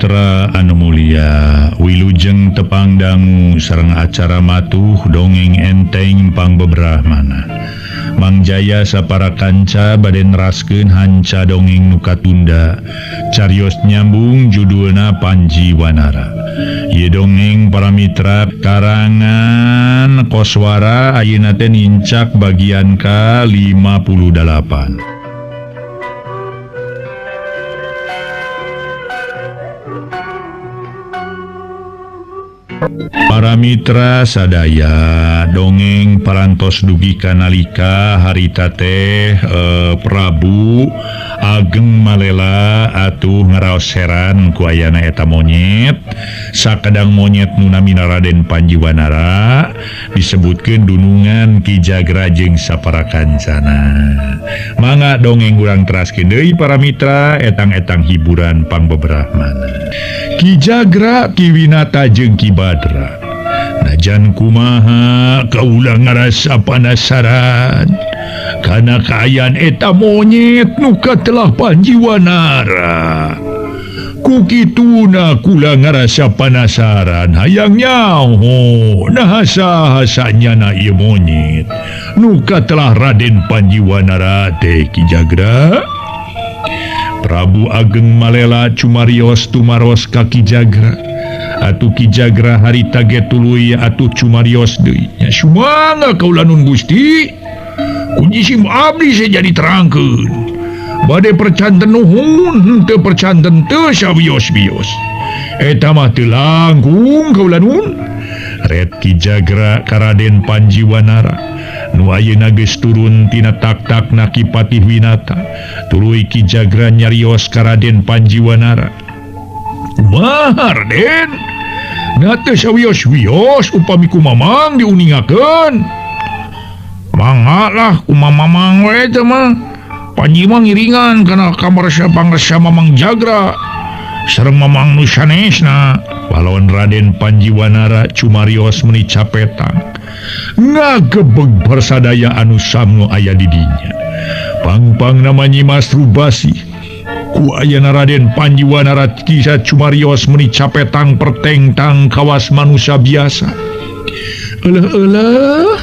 Mitra anu mulia, wilujeng tepang dangu sareng acara matuh dongeng enteng pangbebrahmana. Mang Jaya sapara kanca bade neraskeun hanca dongeng nu katunda. Carios nyambung judulna Panji Wanara. Ieu dongeng para mitra karangan Koswara ayeuna teh nincak bagian ka 58. Para mitra sadaya dongeng parantos dugi kanalika harita teh Prabu Ageng Malela atuh ngaraos heran ku ayana eta monyet. Sakadang monyet nu namina Raden Panji Wanara disebutkeun dunungan Ki Jagra jeung sapara kancana. Mangga dongeng urang teraskeun deui para mitra etang-etang hiburan pangbebrahmana. Ki Jagra, Ki Winata jeung Ki Badra. Najan kumaha kaula ngarasa panasaran kana kaayaan eta monyet nu katelah Panji Wanara. Ku kituna kula ngarasa panasaran hayang nyaho naha saha nyana ieu monyet nu katelah Raden Panji Wanara teh Ki Jagra. Prabu Ageng Malela cumarios tumaros ka Ki Jagra. Atuh Ki Jagra harita ge tuluy atuh cumarios deui. Nya sumangga kaula nun Gusti. Kunci sim abdi saya jadi terangkeun. Bade percanten nuhun henteu percanten teu sawios-wios. Eta mah teu langkung kaula nun. Ret Ki Jagra ka Raden Panji Wanara nu ayeuna geus turun tina tak-takna Ki Patih Winata. Tuluy Ki Jagra nyarios ka Raden Panji Wanara. Kumaha Raden? Na teu sawios-wios upami ku Mamang diuningakeun. Mangga lah kumaha Mamang we teh mah. Panji mah ngiringan kana kamar pangresa Mamang Jagra sareng Mamang nu sanesna. Walon Raden Panji Wanara cumarios meuni capetang. Ngagebeg parsadaya anu samnu aya di dinya. Pangpang nama Nyimas Rubasi. Ku ayana Raden Panji Wanara kisah cumarios meuni capetang pertengtang kawas manusia biasa. Eleh-eleh,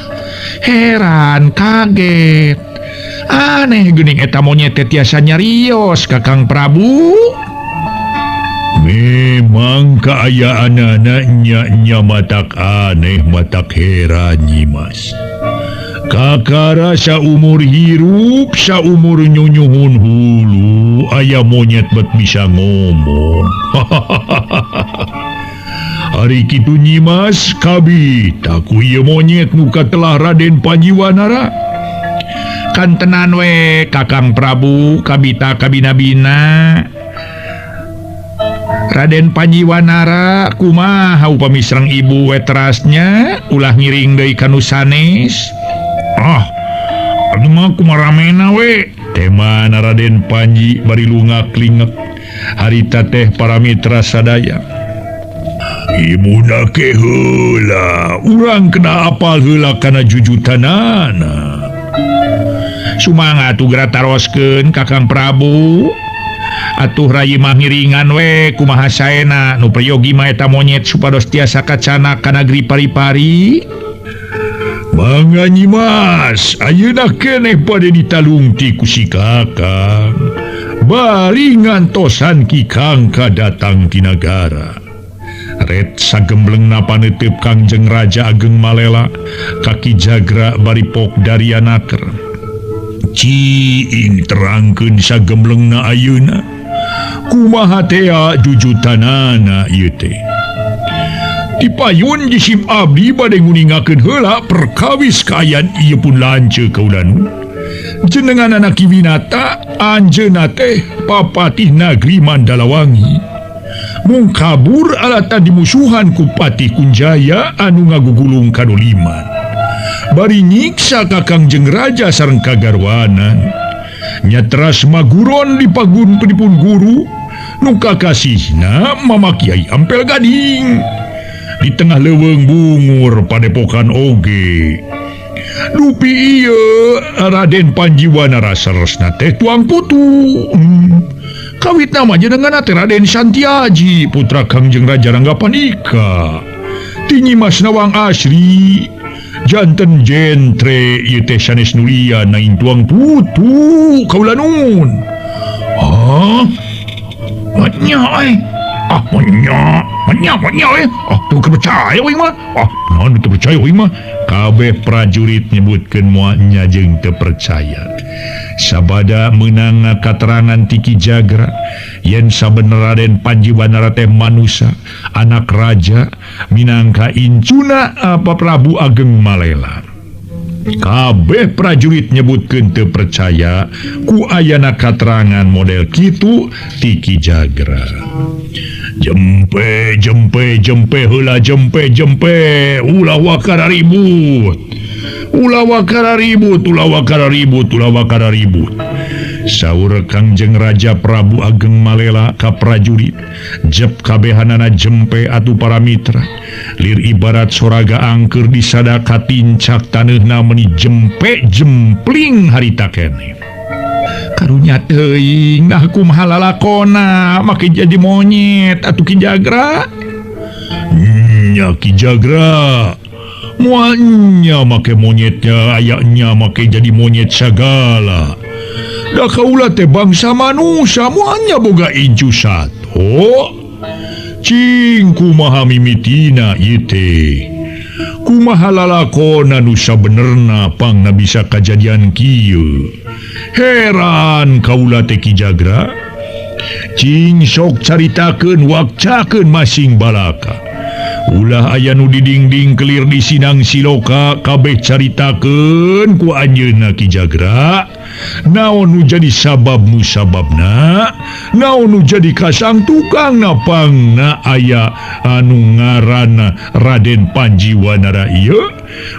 heran kaget. Aneh geuning eta monyet teh tiasa nyarios ka Kang Prabu. Memang kaayaanana nya-nya matak aneh matak heran Nyimas. Kakara saumur hirup saumur nyunyuhun hulu aya monyet bet bisa ngomong. Ari kitu Nyimas kabita ku ieu monyet nu katelah Raden Panji Wanara. Kantenan we Kakang Prabu kabita kabina-bina. Raden Panji Wanara kumaha upami sareng ibu we terasnya ulah ngiring deui ka nu sanes. Ah, aduh mah kumaha ramena we. Tema Raden Panji bari lungak-lingek harita teh para mitra sadaya. Ibuna ke heula, urang kena apal heula kana jujutanana. Sumangga atuh geura taroskeun Kakang Prabu. Atuh rayi mah ngiringan we kumaha saena nu peryogi mah eta monyet supados tiasa kacana ka nagri pari-pari. Mangga Nyimas, ayeuna keneh bade ditalungti ku si Kakang. Bari ngantosan Ki Kangka datang ti nagara. Ret sagemblengna paneuteub Kangjeng Raja Ageng Malela ka Ki Jagra bari pok darianaker. Ciing terangkeun sagemblengna ayeuna. Kumaha tea jujutanana ieu teh. Dipayun jisim abdi bade nguningakeun heula perkawis kaayaan ieu pun lanceuk kaula nu. Jenenganana Ki Winata anjeunna teh papatih nagri Mandalawangi. Mung kabur alatan dimusuhan ku Patih Kunjaya anu ngagugulung kadoliman. Bari nyiksa ka Kangjeng Raja sareng kagarwanan. Nyatras maguron dipagun dipun guru nu kakasihna Mama Kiai Ampel Gading. Di tengah leuweung bungur padepokan oge. Dupi ieu Raden Panji Wanara saresna teh tuang putu. Kawit nama jenengan teh Raden Santiaji putra Kangjeng Raja Ranggapanika. Ti Nyimas Nawang Asri janten jentre ieu teh sanes nulia naing tuang putu kaula nuhun. Hah? Nya euy. Ah nya, nya nya euy. Ah teu percaya euy mah. Ah naon teu percaya euy mah. Kabeh prajurit nyebutkeun moal nya jeung teu percaya. Sabada meunang katerangan ti Ki Jagra yen sabener Raden Panjiwanara teh manusa anak raja minangka incuna apa Prabu Ageng Malela. Kabeh prajurit nyebutkeun teu percaya ku ayana katerangan model kitu ti Ki Jagra. Jempe jempe jempe heula jempe jempe ulah wakara ribut. Ulah wakara ribut, ulah wakara ribut, ulah wakara ribut. Saur Kangjeng Raja Prabu Ageng Malela ka prajurit, jep kabehanana jempe atuh para mitra. Lir ibarat soraga angker disada katincak taneuhna meuni jempe jempling harita keneh. Karunya teuing nah kumaha lalakona make jadi monyet atuh Ki Jagra. Nya Ki Jagra. Muanya make monyetnya ayaknya make jadi monyet sagala. Da kaula teh bangsa manusia muanya boga incu sato. Cing kumaha mimitina ieu teh. Kumaha lalakona nu sabenerna pangna bisa kajadian kieu. Heran kaula teh Ki Jagra. Cing sok caritakeun wakcakeun masing balaka. Ulah aya nu didingding kelir di sinang siloka kabeh caritakeun ku anjeunna Ki Jagra. Naon nu jadi sabab musababna, naon nu jadi kasang tukang napangna aya anu ngaranna Raden Panjiwanara ieu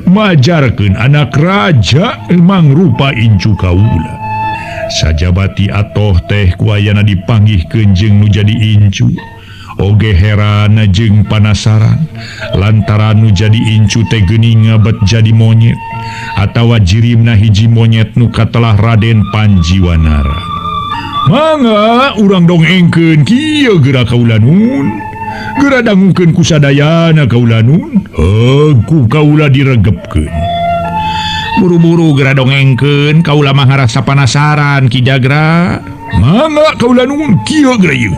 majarkeun anak raja mangrupa incu kaula. Sajabati atoh teh ku ayana dipanggihkeun jeung nu jadi incu. Oge heran jeung panasaran lantaran nu jadi incu teh geuning ngabet jadi monyet atawa jirimna hiji monyet nu katelah Raden Panjiwanara. Mangga urang dongengkeun kieu geura kaula nun. Geura dangukeun ku sadayana kaula nun. Heug ku kaula diregepkeun. Buru-buru geura dongengkeun kaula mah ngarasa panasaran Ki Jagra. Mangga kaula nun kieu geura ieu.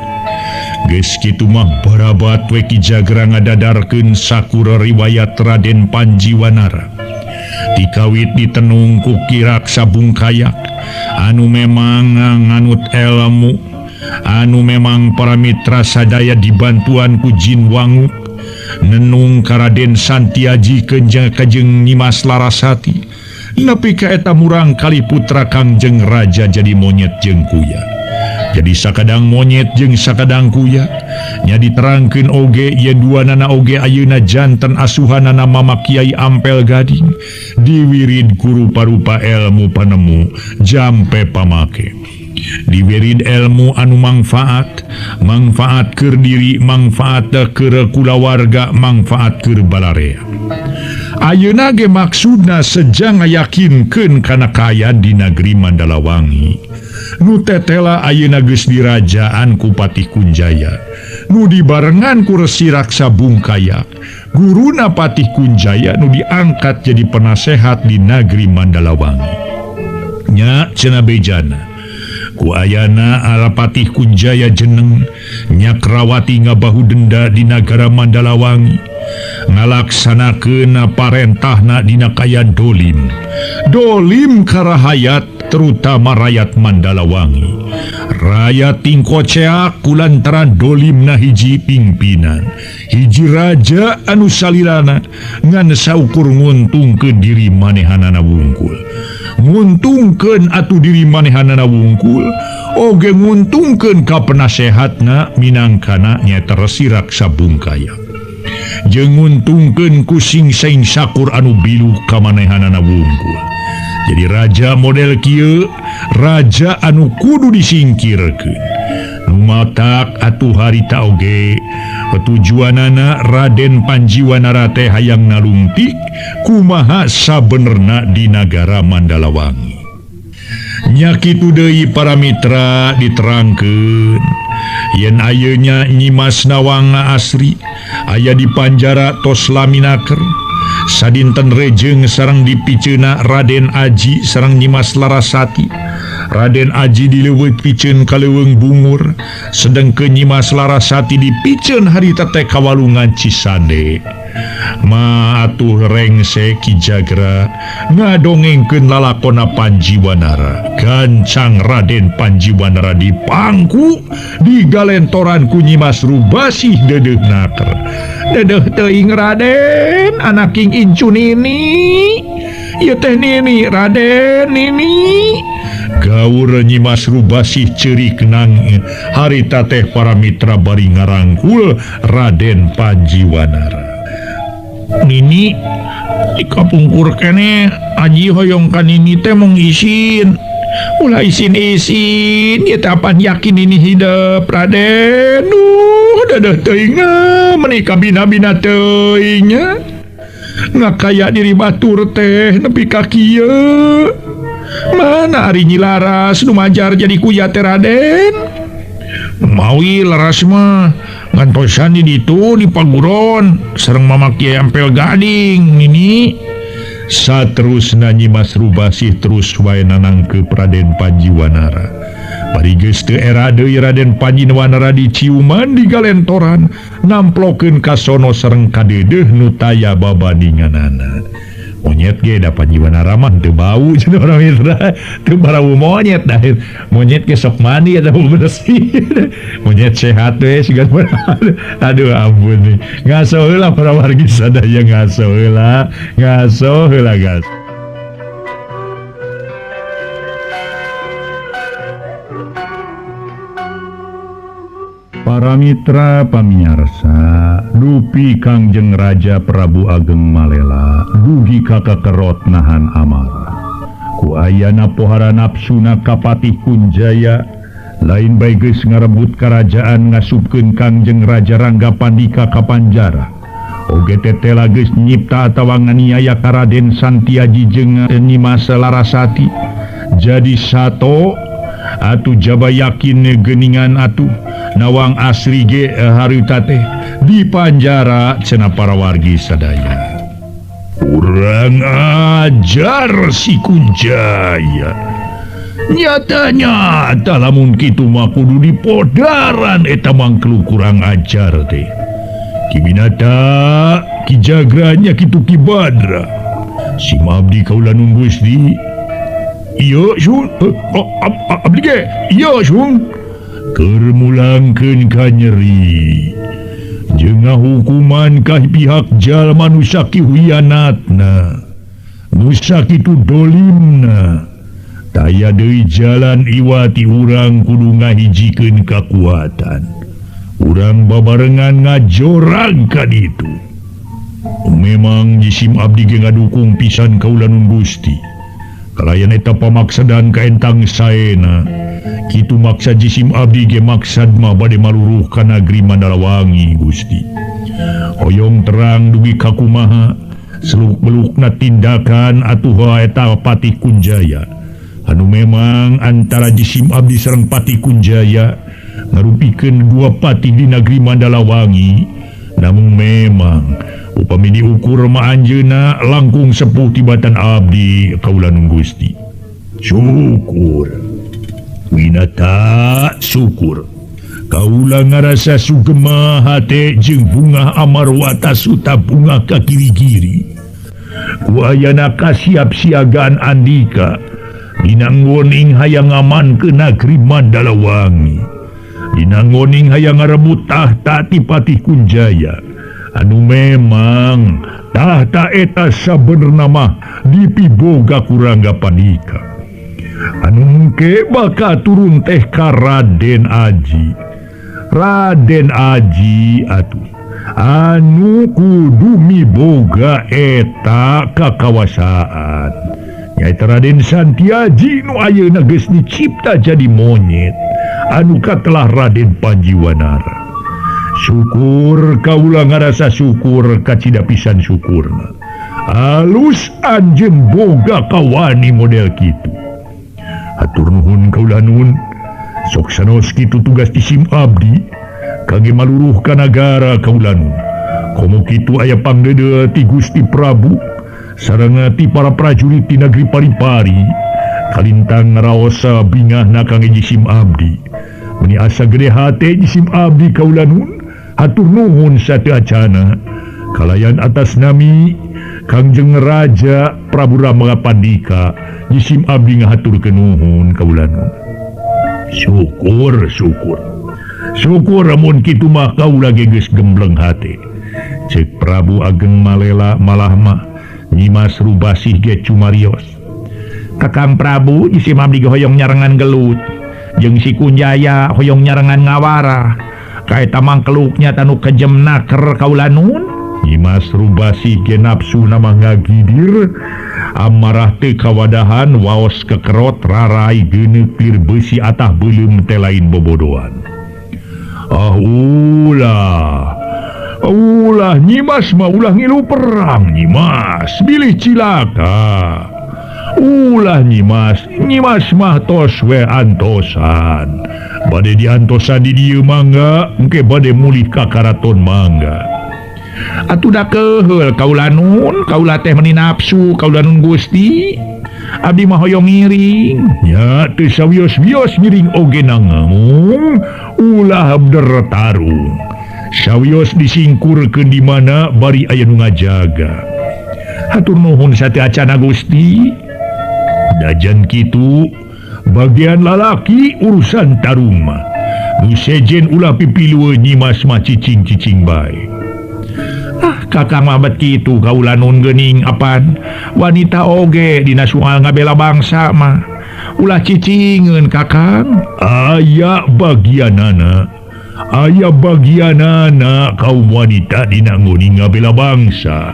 Geus kitu mah barabat we Ki Jagra ngadadarkeun sakura riwayat Raden Panjiwanara. Dikawit ditenung ku Ki Raksa Bungkayak anu memang nganut elmu, anu memang para mitra sadaya dibantuan ku Jin Wanguk, nenung ka Raden Santiaji kenjang kajeng Nyimas Larasati, nepi ka eta murang kali putra Kangjeng Raja jadi monyet jeung kuya. Jadi sakadang monyet jeung sakadang kuya nya diterangkeun oge yen duanana oge ayeuna janten asuhanana Mama Kiai Ampel Gading diwirid ku rupa-rupa elmu panemu jampe pamake. Diwirid elmu anu mangfaat, mangfaat keur diri, mangfaat keur kulawarga, mangfaat keur balarea. Ayeuna ge maksudna sejang ngayakinkeun kana kaayaan di negeri Mandalawangi. Nu tetela ayeuna geus dirajaan ku Patih Kunjaya. Nu dibarengan ku Resi Raksa Bungkaya. Guruna Patih Kunjaya nu diangkat jadi penasehat di negeri Mandalawangi. Nya cenah bejana. Ku ayana ala Patih Kunjaya jeneng Nyakrawati ngabahu denda di nagara Mandalawangi. Ngalaksanakeun parentahna dina kayan dolim. Dolim karahayat terutama rakyat Mandalawangi. Rakyat tingkoceak kulantaran dolimna hiji pimpinan, hiji raja anu salirana ngan saukur nguntungkeun diri manehanana wungkul. Nguntungkeun atuh diri manehanana wungkul, oge nguntungkeun ka penasehatna minangkana nyaeta Resi Raksa Bungkaya. Jeung nguntungkeun ku sing sakur anu bilu ka manehanana wungkul. Jadi raja model kieu, raja anu kudu disingkirkeun. Nu matak atuh harita oge petujuanana Raden Panjiwanara teh hayang nalungtik kumaha sabenerna di nagara Mandalawangi. Nya kitu deui para mitra diterangkeun yen ayeuna Nyimas Nawang Asri aya di panjara tos laminaker sadinten rejeng sareng dipiceuna Raden Aji sareng Nyimas Larasati. Raden Aji dileuweut piceun ka leuweung bungur sedengkeun Nyimas Larasati dipiceun harita teh ka walungan Cisande. Ma atuh rengse Ki Jagra ngadongengkeun lalakona Panji Wanara. Gancang Raden Panji Wanara dipangku digalentoran ku Nyimas Rubasih dedeuh naker. Dedeuh teuing Raden anak king incu nini. Ieu teh nini Raden nini. Gaur Nyimas Rubasih ceurik nang harita teh para mitra bari ngarangkul Raden Panji Wanara. Nini di kapungkur kene Aji hoyong ka nini teh mung isin. Ulah isin-isin ieu teh apan yakin nini hidep Raden. Duh dedeuh teuing meuni kabina-bina teuing nya. Ngakaya diri batur teh nepi ka kieu. Mana ari Nyi Laras nu majar jadi kuya teh Raden? Mawi Laras mah ngantosan di ditu di paguron sareng Mama Kiai Ampel Gading nini. Saterusna Nyimas Rubasih terus wae nanangkeun Raden Panji Wanara. Bari geus teu era deui Raden Panji Wanara diciuman di galentoran namplokeun ka sono sareng kadeudeuh nu taya babandinganana. Monyet ge da Panji Wanara mah teu bau cenah orang mitra, teu barau monyet dah. Monyet ge sok mandi eta bersih. Monyet sehat we siga. Aduh ampun nih. Ngaso heula para wargi sadaya ngaso heula, ngaso heula gas. Para mitra pamiarsa, dupi Kangjeng Raja Prabu Ageng Malela dugi ka kakerot nahan amarah. Ku ayana pohara nafsuna ka Patih Kunjaya, lain bae geus ngarebut karajaan ngasupkeun Kangjeng Raja Rangga Pandika ka panjara. Oge tetela geus nyipta atawa nganiaya ka Raden Santiaji jeung Nyimas Larasati. Jadi sato atuh jaba yakin geuningan atuh Nawang Asri ge harita teh di panjara cenah para wargi sadaya. Kurang ajar si Kunjaya. Nyata-nyata lamun kitu mah kudu dipodaran eta mangklu kurang ajar teh. Ki Binata, Ki Jagranya kitu Ki Badra. Si Mabdi kaula nun Gusti. Ieu sun, abdi ge, ieu sun. Keur mulangkeun ka nyeri jeung ngahukuman ka pihak jalma nu sakihuianatna nu sakitu dolimna. Taya deui jalan iwati urang kudu ngahijikeun kakuatan urang babarengan ngajorang ka ditu. Memang jisim abdi ge ngadukung pisan kaula nun Gusti. Kalayan eta pamaksadan kaentang saena. Kitu maksa jisim abdi ge maksad mah bade maluruh ka nagri Mandalawangi Gusti. Hoyong terang dugi ka kumaha seluk-belukna tindakan atuh eta Patih Kunjaya. Anu memang antara jisim abdi sareng Patih Kunjaya ngarupikeun dua patih di nagri Mandalawangi. Namun memang upami diukur mah anjeunna langkung sepuh tibatan abdi kaula nun Gusti. Syukur Winata syukur kaula ngarasa sugema hate jeung bungah amarwata suta bunga ka kiri-kiri. Ku ayana kasiap-siagaan andika dina nggoning hayang ngamankeun nagri Mandalawangi, dina nggoning hayang ngarebut tahta ti Patih Kunjaya. Anu memang tahta eta sabenerna mah dipiboga ku Rangga Pandika. Anu engke bakal turun teh ka Raden Aji. Raden Aji atuh anu kudu miboga eta kakawasaan. Nyaeta Raden Santiaji nu ayeuna geus dicipta jadi monyet anu katelah Raden Panji Wanara. Syukur kaula ngarasa syukur kacida pisan syukurna. Alus anjeun boga kawani model kitu. Hatur nuhun kaula nuhun. Sok sanos kitu tugas jisim abdi kangge maluruh ka nagara kaula nuhun. Komo kitu aya pangdede ti Gusti Prabu sareng ti para prajurit ti negeri Pari-Pari. Kalintang ngaraosa bingahna kangge jisim abdi. Meni asa gede hate jisim abdi kaula nuhun. Hatur nuhun sateu acana. Kalayan atas nami Kangjeng Raja Prabu Rama Pandika jisim abdi ngahaturkeun nuhun kaula nuhun. Syukur syukur. Syukur amun kitu mah kaula ge geus gembleng hate. Ceuk Prabu Ageng Malela malah mah Nyimas Rubasih ge cumarios. Kakang Prabu jisim abdi ge hoyong nyarengan gelut. Jeung si Kunjaya hoyong nyarengan ngawara. Kaeta mangkeluknya tanu kejem naker kaula nuhun. Nyimas Rubasih ge nafsu nama ngagidir amarah teu kawadahan waos kekerot rarai geuneuk lir beusi atah beuleum teh lain bobodohan. Ah ulah. Ulah Nyimas mah ulah ngilu perang Nyimas bilih cilaka. Ulah Nyimas, Nyimas mah tos we antosan. Bade diantosan di dieu mangga, engke bade mulih ka karaton mangga. Atuh da keuheul kaula nuhun, kaula teh meuni nafsu kaula nuhun Gusti. Abdi mah hoyong ngiring. Nya teu sawios-wios ngiring oge nangaung, ulah bertarung. Sawios disingkurkeun di mana bari aya nu ngajaga. Hatur nuhun sateu acana Gusti. Dajan kitu bagian lalaki urusan tarung mah. Nu sejen ulah pipilueun Nyimas mah cicing-cicing bae. Ah kakang mah bet kitu kaula nuhun geuning apan wanita oge dina soal ngabela bangsa mah. Ulah cicingeun kakang. Aya bagianana. Aya bagianana kaum wanita dina ngoni ngabela bangsa.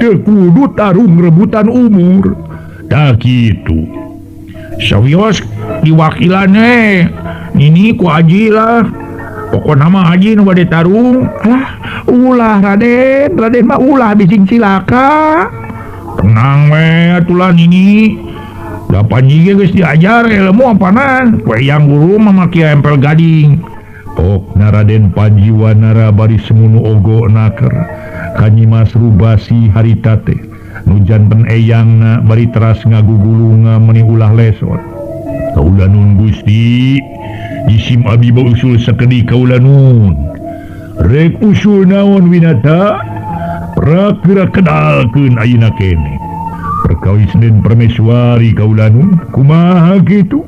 Teu kudu tarung rebutan umur. Tah kitu. Sawios diwakilan we. Nini ku aji lah. Pokona mah aji nu bade tarung. Alah, ulah Raden, Raden mah ulah bising cilaka. Tenang we atulah nini. Da panji ge geus diajar ilmu apanan. We yang guru mah make empel gading. Pokna Raden Panji Wanara bari semunu ogo naker. Ka Nyimas Rubasih harita teh. Nu janten eyangna bari teras ngagugulunga meuni ulah lesot. Kaula nuhun Gusti, jisim abi mah usul sakedik kaula nuhun. Rek usul naon Winata? Prakira kenalkeun ayeuna kene. Perkawis Den Permeswari kaula nuhun, kumaha kitu?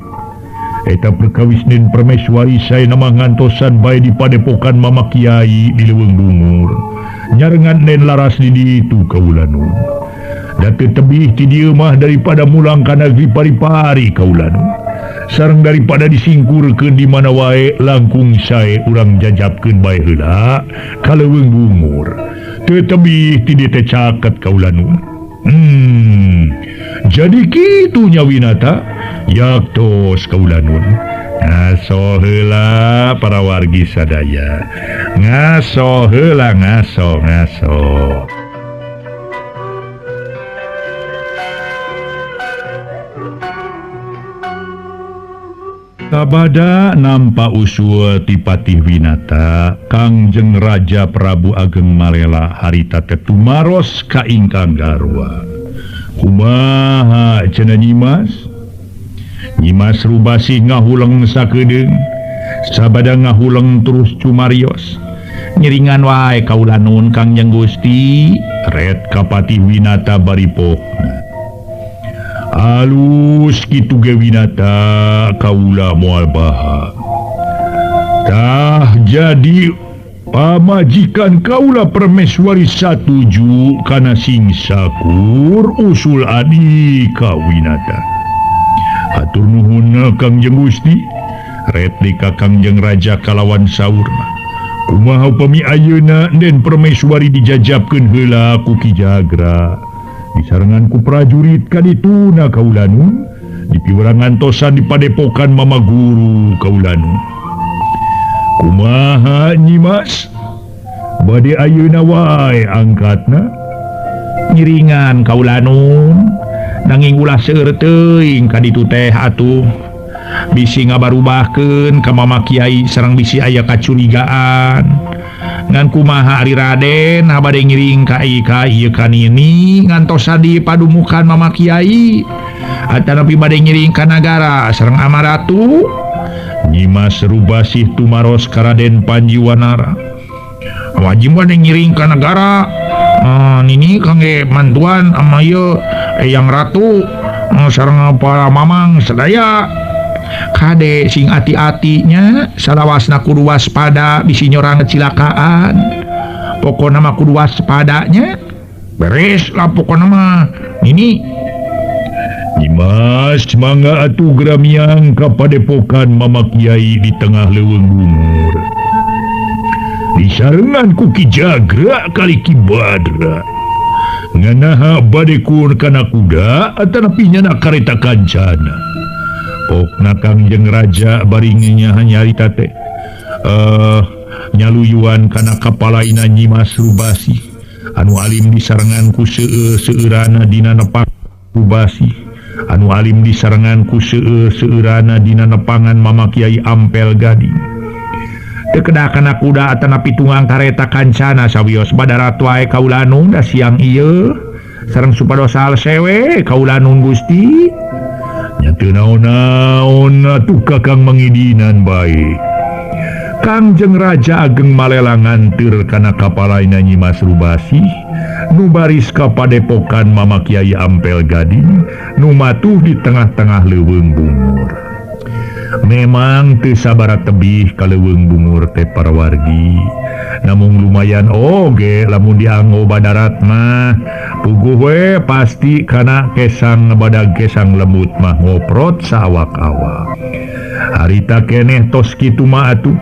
Eta perkawis Den Permeswari saena mah ngantosan bae di padepokan Mama Kiai di Leuweung Bungur. Nyarengan Den Laras di ditu kaula nuhun. Da teu tebih ti dieu mah daripada mulang ka negeri Pari-Pari kaula nuhun. Sareng daripada disingkurkeun di mana wae langkung sae urang jajabkeun bae heula ka Leuweung Bungur. Teu tebih ti dieu teh caket kaula nuhun. Jadi kitu nya Winata. Yaktos kaula nuhun. Ngaso heula para wargi sadaya. Ngaso heula ngaso ngaso. Sabada nampa usul ti Patih Winata, Kangjeng Raja Prabu Ageng Malela harita teh tumaros ka ingkang garwa. Kumaha cenah Nyimas? Nyimas Rubasih ngahuleng sakedeung, sabada ngahuleng terus cumarios. Nyiringan wae kaula nuhun Kangjeng Gusti, ret ka Patih Winata bari pokna. Alus kitu ge Winata kaula moal baha. Tah jadi pamajikan kaula Permeswari satuju kana sing sakur usul adika Winata. Hatur nuhun Kangjeng Gusti, replika Kangjeng Raja kalawan saurna. Kumaha upami ayeuna Den Permeswari dijajabkeun heula ku Ki Jagra. Disarengan ku prajurit kadituna kaula nun, dipiwerang ngantosan di padepokan Mama Guru kaula nun. Kumaha Nyimas? Bade ayeuna wae angkatna? Nyiringan kaula nun. Nanging ulah seueur teuing ka ditu teh atuh bisi ngabarubahkeun ka Mama Kiai sareng bisi aya kacurigaan. Ngan kumaha ari Raden bade ngiring ka ieu ka nini ngantosan di padumukan Mama Kiai atanapi bade ngiring ka nagara sareng Amaratu. Nyimas Rubasih tumaros ka Raden Panjiwanara. Wajib bade ngiring ka nagara. Nini kangge mantuan ama ieu Eyang Ratu sareng para mamang sadaya. Kade sing ati-atinya salawasna kudu waspada bisi nyorang kecilakaan. Pokona mah kudu waspadanya. Beres lah pokona mah nini. Nyimas mangga atuh gramiang ka padepokan Mama Kiai di tengah leuweung bungur. Disarengan ku Ki Jagra kali Ki Badra. Nganaha bade kun kana kuda atanapi nyana kareta kancana. Pokna Kangjeng Raja baringinya nyarita teh nyaluyuan kana kapalaina Nyimas Rubasih anu alim disarengan ku seueur-seueurana dina nepak Rubasih anu alim disarengan ku seueur-seueurana dina nepangan Mama Kiai Ampel Gading. Teu kedah kana kuda atanapi tunggang kareta kancana sawios badarat wae kaula nun da siang ieu sareng supados sewe kaula nun Gusti. Nya teu naon-naon atuh Kakang mangidinan bae. Kangjeng Raja Ageng Malela nganteur kana kapalaina Nyimas Rubasih nu baris ka padepokan Mama Kiai Ampel Gading nu matuh di tengah-tengah leuweung bungur. Memang teu sabara tebih ka leuweung bungur teh para wargi. Namung lumayan oge lamun dianggo badarat mah puguh we pasti kana kesang badag kesang lembut mah ngoprot saawak-awak. Harita keneh tos kitu mah atuh.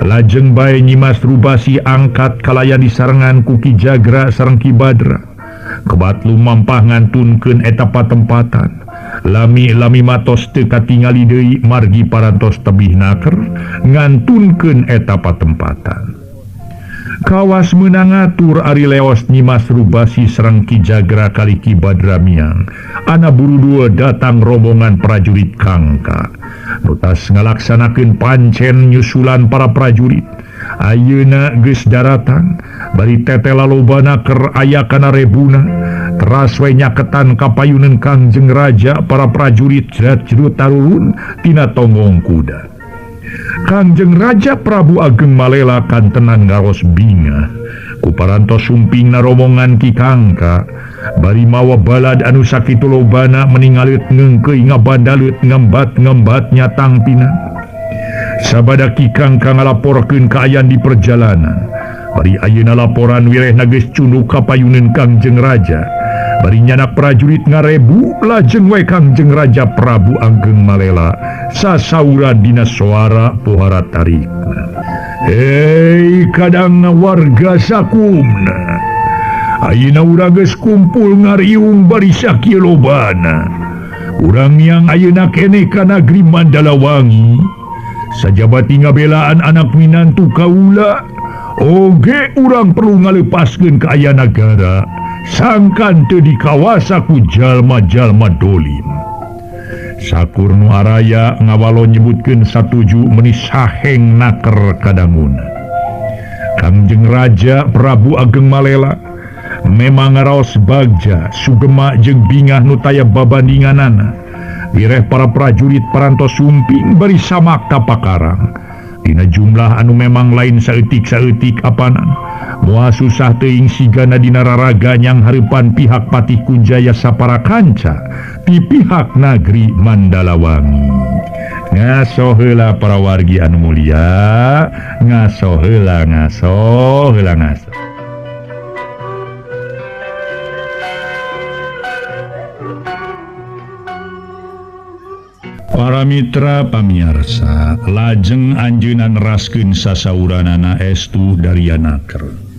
Lajeng bae Nyimas Rubasih angkat kalayan disarengan ku Ki Jagra sareng Ki Badra. Kebat lumampah ngantunkeun eta patempatan. Lami-lami matos teu katingali deui margi parantos tebih naker ngantunkeun eta patempatan. Kawas meunang ngatur ari leos Nyimas Rubasih sareng Ki Jagra kali Ki Badra miang. Ana buru dua datang rombongan prajurit Kangka. Nu tas ngalaksanakeun pancen nyusulan para prajurit. Ayeuna geus daratang bari tetela lobana keur aya kana rebuna. Teras we nyaketan ka payuneun Kangjeng Raja para prajurit jrat-jrut tarurun tina tonggong kuda. Kangjeng Raja Prabu Ageng Malela kantenan ngaros bingah ku parantos sumpingna rombongan Ki Kangka bari mawa balad anu sakitu lobana meningalit ngeungkeuy ngabandalut ngembat-ngembat nyatangpina. Sabada Ki Kangka ngalaporkeun kaayaan di perjalanan bari ayeuna laporan wirehna geus cunduk ka payuneun Kangjeng Raja. Bari nyanak prajurit ngarebu lajeng we Kangjeng Raja Prabu Ageng Malela sasauran dina suara pohara tarikna. Hei kadang warga sakumna, ayeuna urang geus kumpul ngariung bari sakieu lobana. Urang yang ayeuna keneh ka nagri Mandalawangi sajabati ngabelaan anak minantu kaula oge urang perlu ngalepaskeun ka aya nagara sangkan teu dikawasa ku jalma-jalma dolim. Sakur nu araya ngawalo nyebutkeun satuju meuni saheng naker kadanguna. Kangjeng Raja Prabu Ageng Malela memang ngaraos bagja sugema jeung bingah nu taya babandinganana. Wireh para prajurit parantos sumping bari samak tapakarang. Dina jumlah anu memang lain saeutik-saeutik apanan. Moal susah teuing sigana dina raraga nyang hareupan pihak Patih Kunjaya sapara kanca di pihak nagri Mandalawangi. Ngaso heula para wargi anu mulia, ngaso heula, ngaso heula, ngaso. Para mitra pamiarsa, lajeng anjeunna neraskeun sasauranana estu dari naker.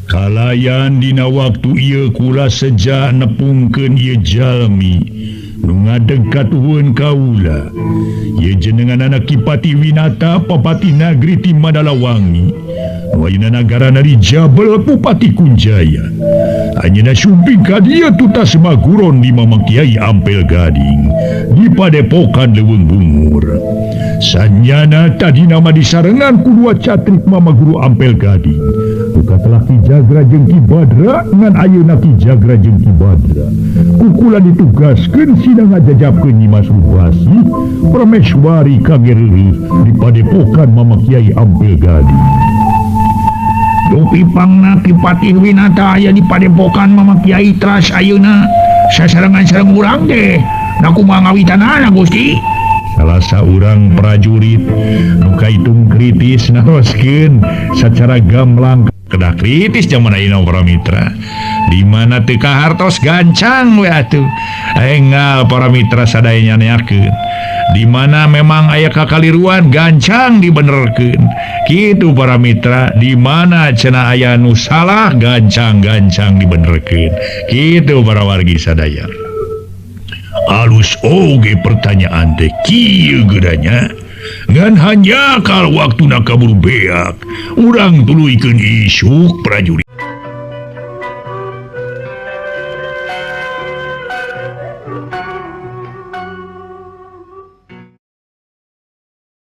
Kalayan dina waktu ieu kula seja nepungkeun ieu jalmi Nu ngadeg katuhun kaula. Ye jenengan anak Ki Patih Winata, Papatih Nagri ti Mandalawangi. Nu ayeuna nagarana di Jabel Bupati Kunjaya. Anjeunna sumping ka dieu tutas maguron di Mamang Kiai Ampel Gading di Padepokan Leuweung Bungur. Sanyana tadi nama disarengan ku dua catrik Mama Guru Ampel Gading. Buka telah Ki Jagra jeung Ki Badra ngan ayeuna Ki Jagra jeung Ki Badra. Kukula ditugaskeun sidang ngajajabkeun Nyimas Rubasi Prameswari kangge di Padepokan Mama Kiai Ampel Gading. Dupi pangna Ki Patih Winata aya di Padepokan Mama Kiai Tras ayeuna sasarengan sareng urang teh. Na kumaha ngawitanana Gusti? Salah saurang prajurit nu kaitung kritis naroskeun sacara gamblang kedah kritis zaman ayeuna para mitra. Di mana teu kahartos gancang we atuh. Enggal para mitra sadaya nyaneakeun. Di mana memang aya kakaliruan gancang dibenerkeun. Kitu para mitra, di mana cenah aya nu salah gancang-gancang dibenerkeun. Kitu para wargi sadaya. Alus oge pertanyaan teh kieu geudanya. Ngan hanya kalau waktuna kaburu beak, urang tuluykeun isuk prajurit.